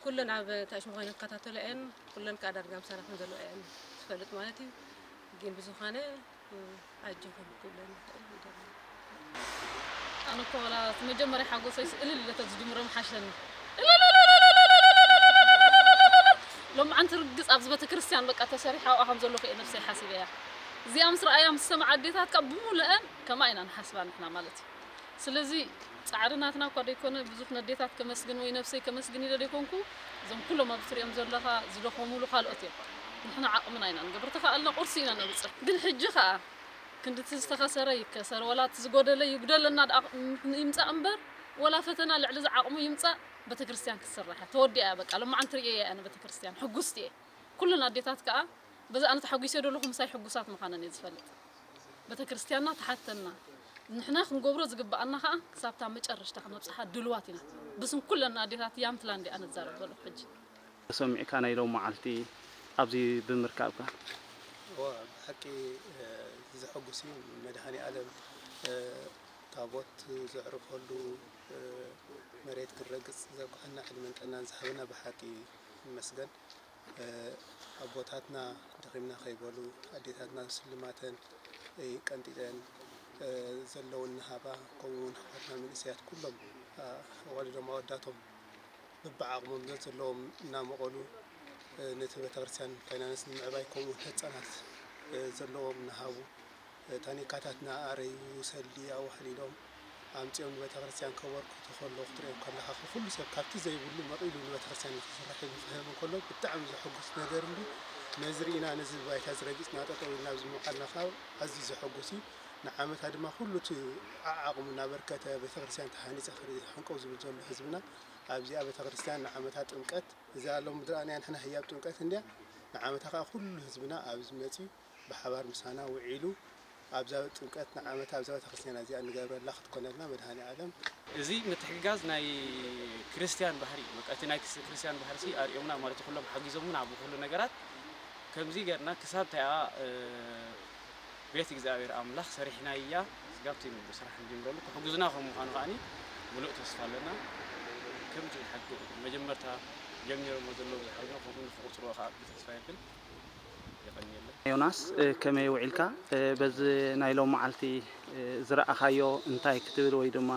ኩለን ኣብ ታሽሙ ኮይነን ክከታተላ እየን። ኩለን ከዓ ዳርጋ ምሳና ከም ዘለዋ እየን ትፈልጥ ማለት እዩ። ግን ብዝኾነ ኣጆኹም ክብለን ይኽእል ይደሊ። ኣነ እኮ ወላ እቲ መጀመርያ ሓጎሰይስ እልል ኢለ ተዝጅምሮ ምሓሸኒ። ሎማዓንቲ ርግፅ ኣብዚ ቤተክርስትያን በቃ ተሰሪሓ ኣብኣ ከም ዘለኹ እየ ነብሰይ ሓሲበያ። እዚኣ ምስ ረኣያ ምስ ዝሰምዓ ኣዴታት ከዓ ብሙሉአን ከምኣ ኢና ንሓስባ ንሕና ማለት እዩ። ስለዚ ፃዕሪ ናትና እኳ ደይኮነ ብዙሕ ነዴታት ከመስግን ወይ ነብሰይ ከመስግን ኢለ ደይኮንኩ እዞም ኩሎም ኣብዚ ትሪኦም ዘለኻ ዝደኸሙሉ ካልኦት እዮም። ንሕና ዓቕምና ኢና ንገብር ተኻኣልና ቁርሲ ኢና ነብፅሕ። ግን ሕጂ ከዓ ክንድቲ ዝተኸሰረ ይከሰር፣ ወላ እቲ ዝጎደለ ይጉደል እና ደኣ ይምጻእ እምበር፣ ወላ ፈተና ልዕሊ ዝዓቕሙ ይምጻእ፣ ቤተክርስትያን ክትስራሕ እያ። ተወዲኣ እያ በቃ። ሎማዓንቲ ርእየ እየ ኣነ ቤተክርስትያን፣ ሕጉስቲ እየ። ኩለን ኣዴታት ከኣ በዚ ኣነ ተሓጒሰ ዘለኹ ምሳይ ሕጉሳት ምዃነን እየ ዝፈልጥ። ቤተክርስትያንና ትሓተና። ንሕና ክንገብሮ ዝግብኣና ከኣ ክሳብታ መጨረሽታ ክነብጽሓ ድልዋት ኢና። ብስም ኩለን ኣዴታት ያምትላንድ እየ ኣነ ዝዛረብ ዘለኹ ሕጂ። ተሰሚዕካ ናይ ሎም መዓልቲ ኣብዚ ብምርካብካ? እዋ፣ ብሓቂ፣ እ፣ ዘሐጉስ እዩ። መድኃኔ ዓለም፣ እ፣ ታቦት ዘዕርፈሉ፣ እ፣ መሬት ክንረግጽ ዘብቅሐና ዕድመን ጥዕናን ዝሃበና ብሓቂ ይመስገን። እ፣ ኣቦታትና ደኺምና ከይበሉ፣ ኣዴታትና ስልማተን፣ እ፣ ቀንጢጠን፣ እ፣ ዘለውን ናሃባ፣ ከምኡ እውን ኣሕዋትና መንእሰያት ኩሎም፣ እ፣ ኣዋልዶም ኣወዳቶም በብዓቕሞም ዘ-፣ ዘለዎም እናመቐሉ፣ እ፣ ነቲ ቤተክርስትያን ፋይናንስ ንምዕባይ ከምኡ እውን ህፃናት፣ እ፣ ዘለዎም እናሃቡ፣ እ፣ ታኒካታት እናኣረዩ ሰልዲ ኣዋህሊሎም ኣምፂኦም ንቤተክርስትያን ከበርክቱ ከለዉ ክትሪኦም ከለኻ፣ ኩሉ ሰብ ካብቲ ዘይብሉ መቒሉ ንቤተክርስትያን ንክስራሕ ኢሉ ክህብ እንከሎ ብጣዕሚ ዘሐጉስ ነገር እምበር፣ ነዚ ርኢና ነዚ ባይታ ዝረጊፅና ጠጠው ኢልና ኣብዚ ምውዓልና ከዓ ኣዝዩ ዘሐጉስ እዩ። ንዓመታ ድማ ኩሉ እቲ ዓዓቕሙ እናበርከተ ቤተክርስትያን ተሃኒፀ ክርኢ ሕንቀው ዝብል ዘሎ ህዝብና ኣብዚኣ ቤተክርስትያን ንዓመታ ጥምቀት እዛ ሎም ድረኣናያ ንሕና ህያብ ጥምቀት እንድያ። ንዓመታ ከኣ ኩሉ ህዝብና ኣብዚ መጺኡ ብሓባር ምሳና ውዒሉ ኣብዛ ጥምቀት ንዓመታ ኣብዛ ቤተክርስትያን እዚኣ እንገብረላ ክትኮነልና መድኃኔ ዓለም። እዚ ምትሕግጋዝ ናይ ክርስትያን ባህሪ እዩ። በቃ እቲ ናይ ክስ-፣ ክርስትያን ባህሪ ሲ ኣርእዮምና ማለት እዩ። ኩሎም ሓጊዞምና ኣብ ኩሉ ነገራት። ከምዚ ጌርና ክሳብ ታያ፣ እ፣ ቤት እግዚኣብሔር ኣምላኽ ሰሪሕናያ ስጋብ እቲ ንግሆ ስራሕ ንጅምረሉ ክሕግዙና ከም ምዃኑ ከኣኒ ምሉእ ተስፋ ኣለና። ከምቲ ሓቂ መጀመርታ ጀሚሮሞ ዘለዉ ዝሓዝና ከምኡ ንክቕጽልዎ ከኣ ብተስፋ የብል። የቐንየለይ። ዮናስ፣ እ፣ ከመይ ውዒልካ? እ፣ በዚ ናይ ሎም መዓልቲ፣ እ፣ ዝረኣኻዮ እንታይ ክትብል ወይ ድማ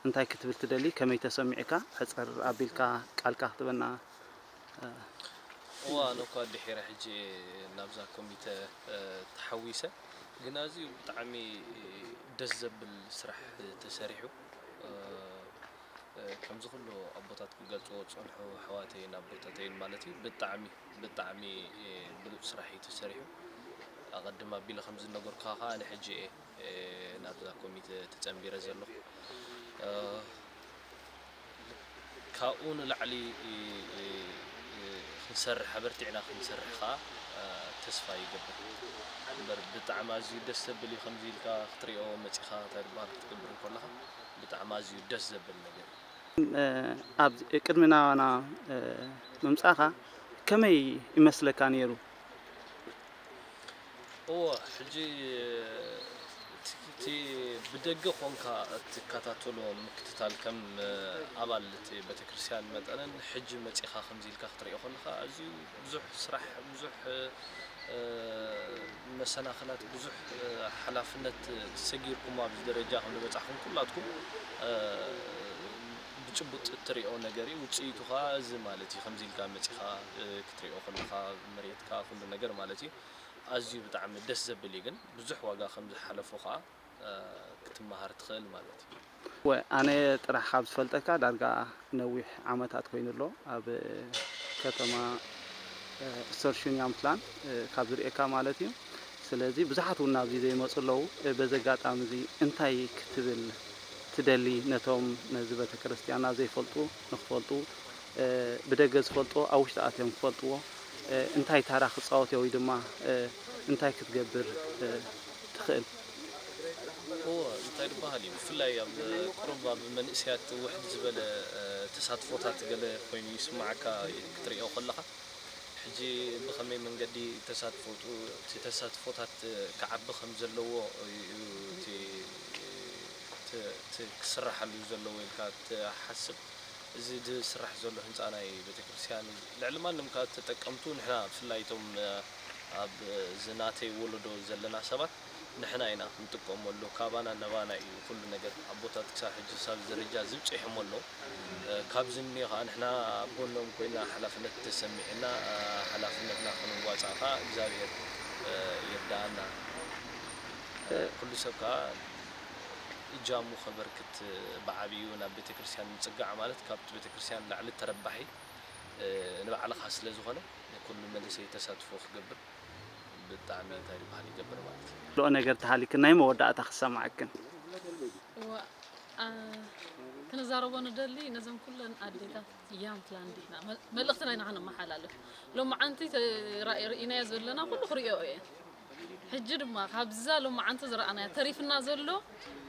እንታይ ክትብል ትደሊ? ከመይ ተሰሚዕካ? ሕጽር ኣቢልካ ቃልካ ክትበና? እ፣ እዋ፣ ኣነ እኳ ድሒረ ሕጂ ናብዛ ኮሚተ፣ እ፣ ተሓዊሰ፣ ግን ኣዝዩ ብጣዕሚ ደስ ዘብል ስራሕ ተሰሪሑ። እ፣ እ፣ ከምዚ ኩሉ ኣቦታት ክገልጽዎ ዝጸንሑ ኣሕዋተይን ኣቦታተይን ማለት እዩ፣ ብጣዕሚ፣ ብጣዕሚ፣ እ፣ ብሉጽ ስራሕ እዩ ተሰሪሑ። ኣቐድም ኣቢለ ከም ዝነገርኩኻ ከኣ ንሕጂ እየ፣ እ፣ ናብዛ ኮሚተ ተጸንቢረ ዘለኹ። እ፣ ካብኡ ንላዕሊ፣ እ፣ እ፣ እ፣ ክንሰርሕ፣ ኣበርቲዕና ክንሰርሕ ከኣ፣ እ፣ ተስፋ ይገብር። እምበር ብጣዕሚ ኣዝዩ ደስ ዘብል እዩ፣ ከምዚ ኢልካ ክትሪኦ መጺኻ እንታይ ዝበሃል ክትገብር እንከለኻ ብጣዕሚ ኣዝዩ ደስ ዘብል ነገር እዩ። እ፣ ኣብዚ ቅድሚ ናባና፣ እ፣ ምምጻእኻ ከመይ ይመስለካ ነይሩ? እወ፣ ሕጂ እቲ፣ እቲ ብደገ ኾንካ እትከታተሎ ምክትታል ከም ኣባል እቲ ቤተክርስትያን መጠንን ሕጂ መጺኻ ከምዚ ኢልካ ክትሪኦ ከለኻ ኣዝዩ ብዙሕ ስራሕ፣ ብዙሕ፣ እ፣ መሰናኽላት፣ ብዙሕ፣ እ፣ ሓላፍነት ሰጊርኩም ኣብዚ ደረጃ ከም ዝበጻሕኩም ኩላትኩም፣ እ፣ ብጭቡጥ እትሪኦ ነገር እዩ። ውጽኢቱ ኸኣ እዚ ማለት እዩ። ከምዚ ኢልካ መጺኻ፣ እ፣ ክትሪኦ ከለኻ መሬትካ ኩሉ ነገር ማለት እዩ። ኣዝዩ ብጣዕሚ ደስ ዘብል እዩ፣ ግን ብዙሕ ዋጋ ከም ዝሓለፎ ኸኣ፣ እ፣ ክትመሃር ትኽእል ማለት እዩ። ወ-፣ ኣነ ጥራሕ ካብ ዝፈልጠካ ዳርጋ ነዊሕ ዓመታት ኮይኑ ኣሎ ኣብ ከተማ፣ እ፣ ኦስተርሹንያምትላንድ፣ እ፣ ካብ ዝርእየካ ማለት እዩ። ስለዚ ብዙሓት እውን ናብዚ ዘይመጹ ኣለዉ። እ፣ በዚ ኣጋጣሚ እዚ እንታይ ክትብል ትደሊ ነቶም ነዚ ቤተክርስትያንና ዘይፈልጡ ንክፈልጡ፣ እ፣ ብደገ ዝፈልጥዎ ኣብ ውሽጢ ኣትዮም ክፈልጥዎ፣ እ፣ እንታይ ታራ ክጻወት እየ ወይ ድማ፣ እ፣ እንታይ ክትገብር፣ እ፣ ትኽእል? እወ፣ እንታይ ዝበሃል እዩ፣ ብፍላይ ኣብ ቁሩብ ኣብ መንእሰያት ውሕድ ዝበለ፣ እ፣ ተሳትፎታት ገለ ኮይኑ ይስምዓካ ክትርእዮ ከለኻ፣ ሕጂ ብኸመይ መንገዲ ተሳትፎ፣ እቲ ተሳትፎታት ክዓቢ ከም ዘለዎ እዩ እቲ፣ እቲ፣ እቲ ክስራሓሉ ዘለዎ ኢልካ ትሓስብ? እዚ ዝስራሕ ዘሎ ህንጻ ናይ ቤተክርስትያን ልዕሊ ማንም ካብ ተጠቀምቱ ንሕና፣ ብፍላይ እቶም ኣብ እዚ ናተይ ወለዶ ዘለና ሰባት ንሕና ኢና ክንጥቀመሉ። ካባና ነባና እዩ ኩሉ ነገር። ኣቦታት ክሳብ ሕጂ ሳብ ደረጃ እዚ ብጺሖም ኣለዉ። እ፣ ካብዚ እኒኦ ኸዓ ንሕና ኣብ ጎኖም ኮይና ሓላፍነት ተሰሚዕና፣ እ፣ ሓላፍነትና ክንዋጻእ ኸዓ እግዚኣብሔር፣ እ፣ ይርድኣና። እ፣ ኩሉ ሰብ ከኣ እጃሙ ከበርክት ብዓቢኡ ናብ ቤተክርስትያን ምጽጋዕ ማለት ካብቲ ቤተክርስትያን ላዕሊ ተረባሒ፣ እ፣ ንባዕልኻ ስለ ዝኾነ ኩሉ መንእሰይ ተሳትፎ ክገብር ብጣዕሚ እንታይ ዝበሃል ይገብር ማለት እዩ። ልኦ ነገር ተሃሊክን ናይ መወዳእታ ክሰማዕክን። እዋ፣ ኣ፣ ክንዛረቦ ንደሊ ነዘን ኩለን ኣዴታት ያምትላንድ ኢና መ- መልእኽትና ኢና ከነመሓላልፍ። ሎማዓንቲ ተ- ራእ- ርኢናዮ ዘለና ኩሉ ክርእዮ እየ። ሕጂ ድማ ካብዛ ሎማዓንቲ ዝረኣናያ ተሪፍና ዘሎ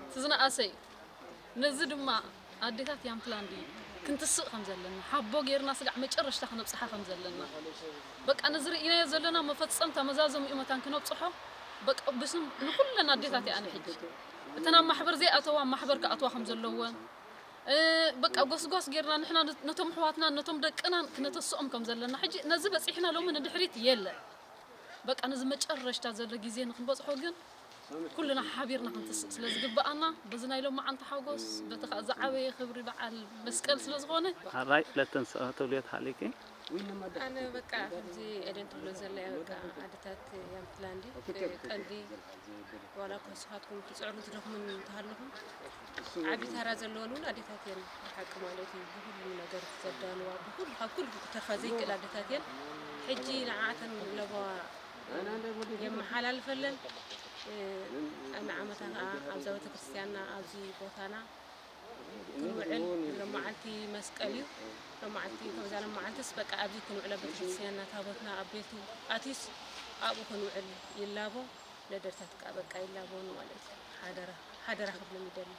እቲ ዝነኣሰ እዩ። ነዚ ድማ ኣዴታት ያምትላንድ ክንትስእ ከም ዘለና ሓቦ ጌርና ስጋዕ መጨረሽታ ክነብፅሓ ከም ዘለና በቃ ነዚ ርኢናዮ ዘለና መፈፀምታ መዛዘሚኡ መታን ክነብፅሖ በቃ ብስም ንኩለን ኣዴታት እየ ኣነ ሕጂ እተን ኣብ ማሕበር ዘይኣተዋ ኣብ ማሕበር ክኣትዋ ከም ዘለወን እ፣ በቃ ጎስጓስ ጌርና ንሕና ነቶም ኣሕዋትና ነቶም ደቅና ክነተስኦም ከም ዘለና ሕጂ ነዚ በፂሕና ሎሚ ንድሕሪት የለን በቃ ነዚ መጨረሽታ ዘሎ ግዜ ንክንበፅሖ ግን ኩልና ሓቢርና ክንትስእ ስለ ዝግበኣና በዚ ናይ ሎማዓንቲ ሓጎስ በቲ ከዓ ዝዓበየ ክብሪ በዓል መስቀል ስለ ዝኾነ ሓራይ ለተንስኦ ትብልዮ ተሃሊኪ። ኣነ በቃ ከምዚ ኤደን ትብሎ ዘላ እያ በቃ ኣደታት ያምትላንዲ ቀንዲ ዋላ እኳ ንስኻትኩም ትፅዕሩ ትደኽሙን እንተሃለኹም ዓቢ ታራ ዘለወን እውን ኣዴታት እየን ብሓቂ ማለት እዩ ብኩሉ ነገር ዘዳልዋ ብኩሉ ካብ ኩሉ ክተርፋ ዘይክእል ኣዴታት እየን ሕጂ ንዓኣተን ለበዋ የመሓላልፈለን ንዓመታ ከዓ ኣብዛ ቤተክርስትያንና ኣብዚ ቦታና ክንውዕል ሎመዓልቲ መስቀል እዩ ሎመዓልቲ ከምዛ ሎመዓልትስ በቃ ኣብዚ ክንውዕል ኣብ ቤተክርስትያንና ታቦትና ኣብ ቤቱ ኣትዩስ ኣብኡ ክንውዕል ይላቦ ለደርታት ከዓ በቃ ይላቦን ማለት እዩ ሓደራ ሓደራ ክብሎም ይደሊ